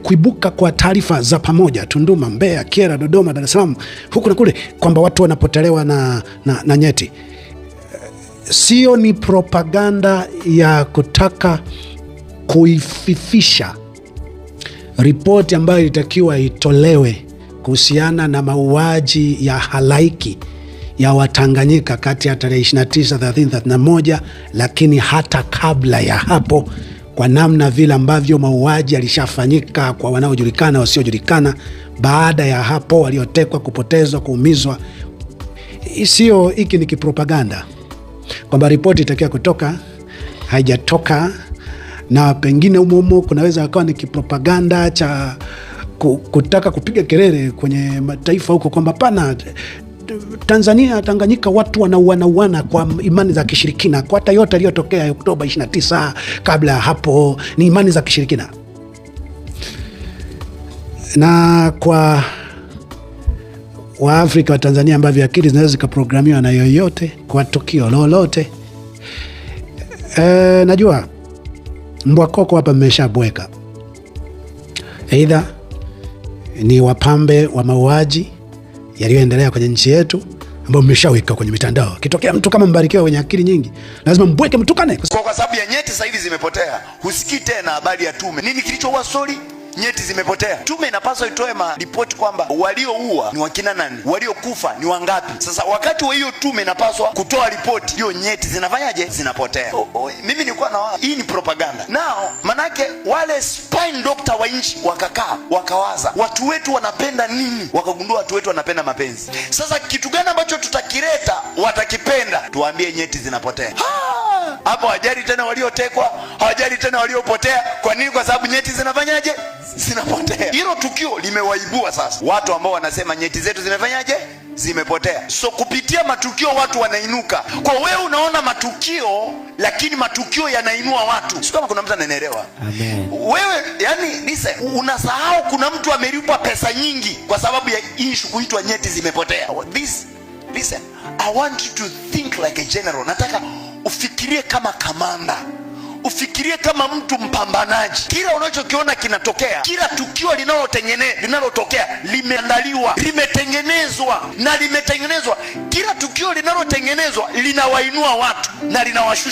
Kuibuka kwa taarifa za pamoja Tunduma, Mbeya, Kyela, Dodoma, Dar es Salaam, huku na kule kwamba watu wanapotelewa na nyeti, sio ni propaganda ya kutaka kuififisha ripoti ambayo ilitakiwa itolewe kuhusiana na mauaji ya halaiki ya Watanganyika kati ya tarehe 29, 30, 31, lakini hata kabla ya hapo, kwa namna vile ambavyo mauaji yalishafanyika kwa wanaojulikana, wasiojulikana, baada ya hapo waliotekwa, kupotezwa, kuumizwa. Sio, hiki ni kipropaganda kwamba ripoti itakiwa kutoka, haijatoka, na pengine humo humo kunaweza akawa ni kipropaganda cha kutaka kupiga kelele kwenye mataifa huko kwamba pana Tanzania, Tanganyika watu wanauanauana kwa imani za kishirikina, kwa hata yote yaliyotokea Oktoba 29 kabla ya hapo ni imani za kishirikina. Na kwa Waafrika wa Tanzania ambavyo akili zinaweza zikaprogramiwa na yoyote kwa tukio lolote. Najua mbwa koko hapa mmeshabweka, aidha ni wapambe wa mauaji yaliyoendelea kwenye nchi yetu ambao mmeshaweka kwenye mitandao. Kitokea mtu kama Mbarikiwa wenye akili nyingi, lazima mbweke, mtukane. Kwa sababu ya nyeti sasa hivi zimepotea, husikii tena habari ya tume. Nini kilichoua sori? Nyeti zimepotea. Tume inapaswa itoe maripoti kwamba walioua ni wakina nani, waliokufa ni wangapi. Sasa wakati wa hiyo tume inapaswa kutoa ripoti hiyo, nyeti zinafanyaje? Zinapotea. Mimi nilikuwa na hii ni propaganda nao, manake wale spine doctor wa nchi wakakaa wakawaza, watu wetu wanapenda nini? Wakagundua watu wetu wanapenda mapenzi. Sasa kitu gani ambacho tutakileta watakipenda? Tuwaambie nyeti zinapotea. Hapo hawajali tena waliotekwa, hawajali tena waliopotea. Kwa nini? Kwa sababu nyeti zinafanyaje? Zinapotea. Hilo tukio limewaibua sasa watu ambao wanasema nyeti zetu zimefanyaje? Zimepotea. So kupitia matukio watu wanainuka. Kwa wewe unaona matukio, lakini matukio yanainua watu. Sio kama kuna mtu ananielewa. Amen. Wewe yani, listen, unasahau kuna mtu amelipwa pesa nyingi kwa sababu ya issue kuitwa nyeti zimepotea. This, listen, I want you to think like a general. Nataka ufikirie kama kamanda, ufikirie kama mtu mpambanaji. Kila unachokiona kinatokea, kila tukio linalotokea limeandaliwa, limetengenezwa na limetengenezwa. Kila tukio linalotengenezwa linawainua watu na linawashusha.